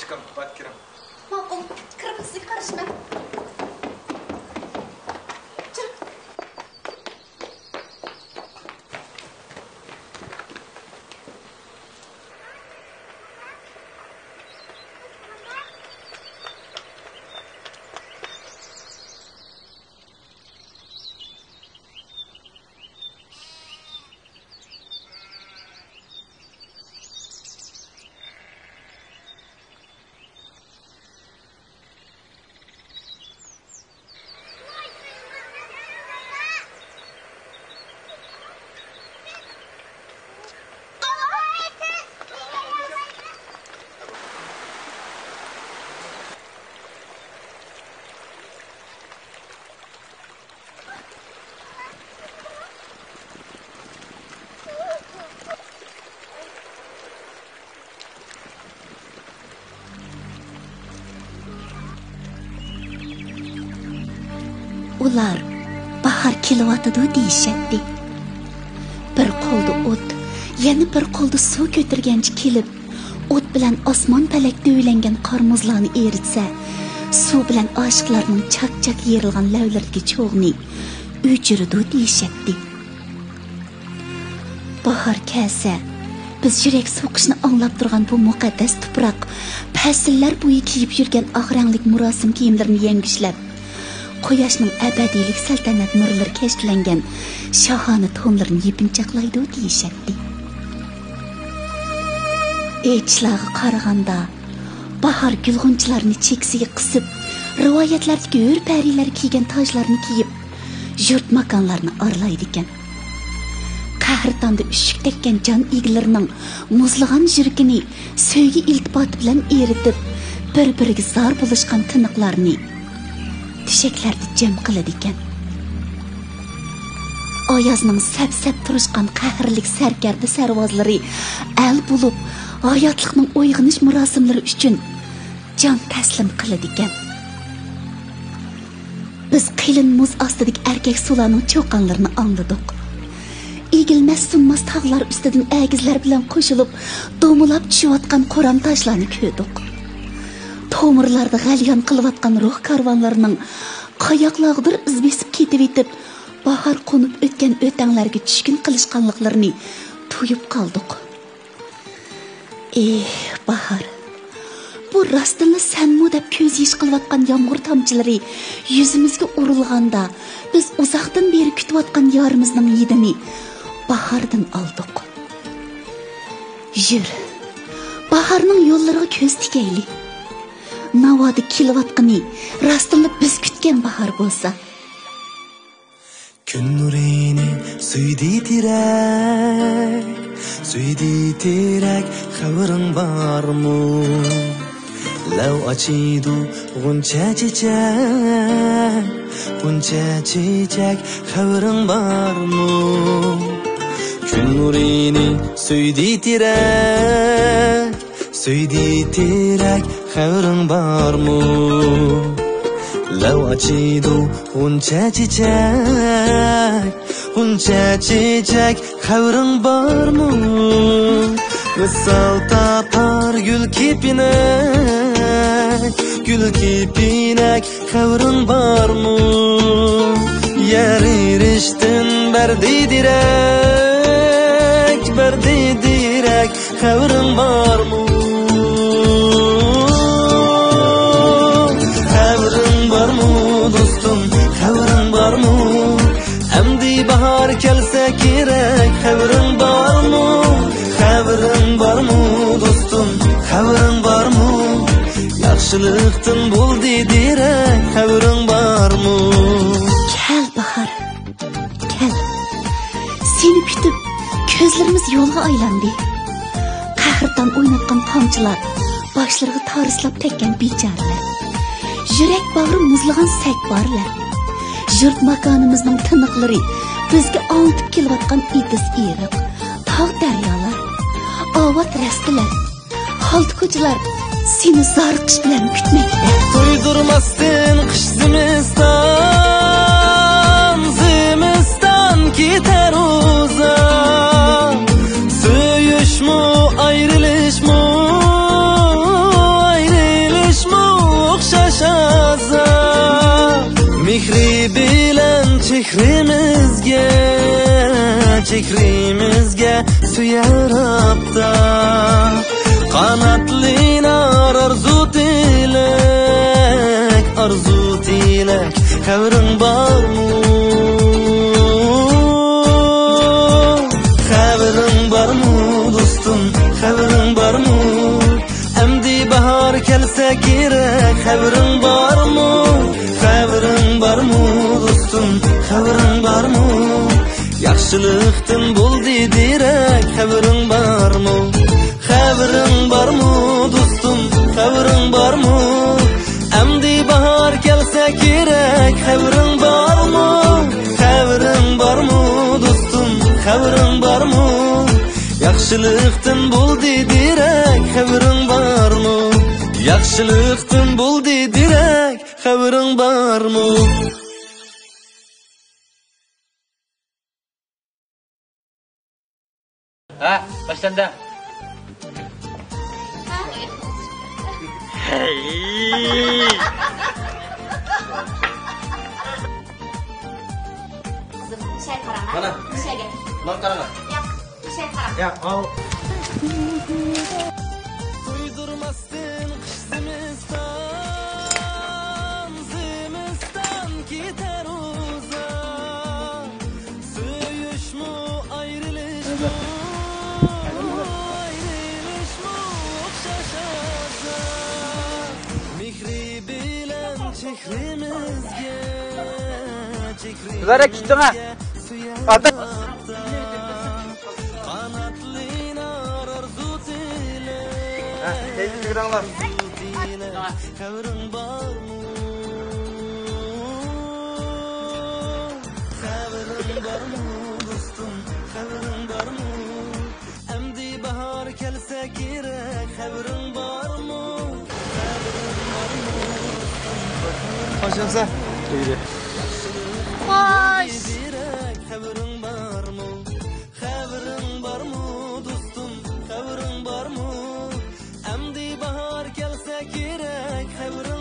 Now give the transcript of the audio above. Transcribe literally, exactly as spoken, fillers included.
چىقىڭ، بار كىرىڭ. ماقۇل، كىرىمىز، سىزگە قارشىمەن. چىق. ئۇلار باھار كېلىۋاتىدۇ دېيىشەتتى. بىر قولدا ئوت، يەنە بىر قولدا سۇ كۆتۈرگەنچە كېلىپ، ئوت بىلەن ئاسمان پەلەك دۆۋىلەنگەن قار مۇزلارنى ئېرىتسە، سۇ بىلەن ئاشىقلارنىڭ چاك-چاك يېرىلغان لەۋلىرىدىكى چوغنى ئۆچۈرىدۇ دېيىشەتتى. باھار كەلسە، بىز يۈرەك سوقۇشنى ئاڭلاپ تۇرغان بۇ مۇقەددەس تۇپراق پەسىللەر بويى كىيىپ يۈرگەن ئاق رەڭلىك مۇراسىم كىيىملىرىنى يەڭگۈشلەپ، قۇياشنىڭ ئەبەدىيلىك سەلتەنەت نۇرلىرى كەشتىلەنگەن شاھانە تونلىرىنى يېپىنچاقلايدۇ دېيىشەتتى. ئېيتىشلارغا قارىغاندا، باھار گۈل-غۇنچىلارنى چېكىسىگە قىسىپ، رىۋايەتلەردىكى ھۆر پەرىلەر كىيگەن تاجلارنى كىيىپ، يۇرت-ماكانلارنى ئارىلايدىكەن. قەھرىتاندا ئۈششۈك تەگكەن جان ئىگىلىرىنىڭ مۇزلىغان يۈرىكىنى سۆيگۈ ئىلتىپاتى بىلەن ئېرىتىپ، بىر-بىرىگە زار بولۇشقان تىنىقلارنى تۆشەكلەردە جەم قىلىدىكەن. ئايازنىڭ سەپ-سەپ تۇرۇشقان قەھرلىك سەركەردە سەرۋازلىرى ئەل بولۇپ، ھاياتلىقنىڭ ئويغىنىش مۇراسىملىرى ئۈچۈن جان تەسلىم قىلىدىكەن. بىز قېلىن مۇز ئاستىدىكى ئەركەك سۇلارنىڭ چۇقانلىرىنى ئاڭلىدۇق. ئېگىلمەس-سۇنماس تاغلار ئۈستىدىن ئەگىزلەر بىلەن قوشۇلۇپ دومىلاپ چۈشۈۋاتقان قورام تاشلارنى كۆردۇق. تومۇرلاردا غەليان قىلىۋاتقان روھ كارۋانلىرىنىڭ قاياقلارغىدۇر ئىز بېسىپ كېتىۋېتىپ، باھار قونۇپ ئۆتكەن ئۆتەڭلەرگە چۈشكۈن قىلىشقانلىقلىرىنى تۇيۇپ قالدۇق. ئېھ، باھار! بۇ راستتىنلا سەنمۇ دەپ كۆز يېشى قىلىۋاتقان يامغۇر تامچىلىرى يۈزىمىزگە ئۇرۇلغاندا، بىز ئۇزاقتىن بېرى كۈتۈۋاتقان يارىمىزنىڭ ھىدىنى باھاردىن ئالدۇق. يۈر، باھارنىڭ يوللىرىغا كۆز تىكەيلى. ناۋادا كېلىۋاتقىنى راستتىنلا بىز كۈتكەن باھار بولسا. كۈن نۇرىنى سۆيدى تېرەك، سۆيدى تېرەك، خەۋىرىڭ بارمۇ؟ لەۋ ئاچىدۇ غۇنچە چېچەك، غۇنچە چېچەك، خەۋىرىڭ بارمۇ؟ كۈن نۇرىنى سۆيدى تېرەك، سۆيدى تېرەك، خەۋىرىڭ بارمۇ؟ لەۋ ئاچىدۇ غۇنچە چېچەك، غۇنچە چېچەك، خەۋىرىڭ بارمۇ؟ ۋىسال تاپار گۈل كېپىنەك، گۈل كېپىنەك، خەۋىرىڭ بارمۇ؟ يەر ئېرىشتىن بەردى دېرەك، بەردى دېرەك، خەۋىرىڭ بارمۇ؟ خەۋىرىڭ بارمۇ، دوستۇم، خەۋىرىڭ بارمۇ؟ ئەمدى باھار كەلسە كېرەك، خەۋىرىڭ بارمۇ؟ خەۋىرىڭ بارمۇ، دوستۇم، خەۋىرىڭ بارمۇ؟ ياخشىلىقتىن بولدى دېرەك، خەۋىرىڭ بارمۇ؟ كەل باھار، كەل. سېنى كۈتۈپ، كۆزلىرىمىز يولغا ئايلاندى. قەھرىتان ئويناتقان تامچىلار، باشلىرىغا تارسلاپ تەگكەن بىچارىلەر. يۈرەك باغرى مۇزلىغان سەكبارىلەر. يۇرت ماكانىمىزنىڭ تىنىقلىرى، بىزگە ئاڭلىتىپ كېلىۋاتقان ئېتىز ئېرىق، تاغ دەريالار، ئاۋات رەستىلەر، خالتا كوچىلار سېنى زارىقىش بىلەن كۈتمەكتە. تۇيدۇرماستىن قىش زىمىستان، زىمىستان كېتەر ئۇزاق. سۆيۈشمۇ، ئايرىلىشمۇ، چېھرىمىزگە، چېھرىمىزگە سۆيەر ئاپتا. قاناتلىنار ئارزۇ تىلەك، ئارزۇ تىلەك. خەۋىرىڭ بارمۇ؟ خەۋىرىڭ بارمۇ، دوستۇم؟ خەۋىرىڭ بارمۇ؟ ئەمدى باھار كەلسە كېرەك، خەۋىرىڭ بارمۇ؟ خەۋىرىڭ بارمۇ، دوستۇم؟ خەۋىرىڭ بارمۇ؟ ياخشىلىقتىن بولدى دېرەك، خەۋىرىڭ بارمۇ؟ خەۋىرىڭ بارمۇ، دوستۇم؟ خەۋىرىڭ بارمۇ؟ ئەمدى باھار كەلسە كېرەك، خەۋىرىڭ بارمۇ؟ خەۋىرىڭ بارمۇ، دوستۇم؟ خەۋىرىڭ بارمۇ؟ ياخشىلىقتىن بولدى دېرەك، خەۋىرىڭ بارمۇ؟ ياخشىلىقتىن بولدى دېرەك، خەۋىرىڭ بارمۇ؟ ھە، باشلاندى. ھەي! قىزىم، بىر شەي قاراڭ، ھە؟ مانا. بىر شەيگە. ماڭا قاراڭ. ياق، بىر شەي قاراڭ. ياق، ئاۋۇ. تۇيدۇرماستىن قىش زىمىستان، زىمىستان كېتەر ئۇزاق. سۆيۈشمۇ، ئايرىلىشمۇ، ئايرىلىشمۇ ئوخشاش ئازاب. مېھرى بىلەن چېھرىمىزگە، چېھرىمىزگە مۇبارەك تۇتۇڭ، ھە. سۆيەر ئالدى. قاناتلىنار ئارزۇ تىلەك. ھە، تېز يۈگۈرۈڭلار. خەۋىرىڭ بارمۇ؟ خەۋىرىڭ بارمۇ، دوستۇم؟ خەۋىرىڭ بارمۇ؟ ئەمدى باھار كەلسە كېرەك، خەۋىرىڭ بارمۇ؟ خەۋىرىڭ بارمۇ، دوستۇم؟ خوش بولسا. خوش. خەۋىرىڭ بارمۇ؟ خەۋىرىڭ بارمۇ، دوستۇم؟ خەۋىرىڭ بارمۇ؟ ئەمدى باھار كەلسە كېرەك، خەۋىرىڭ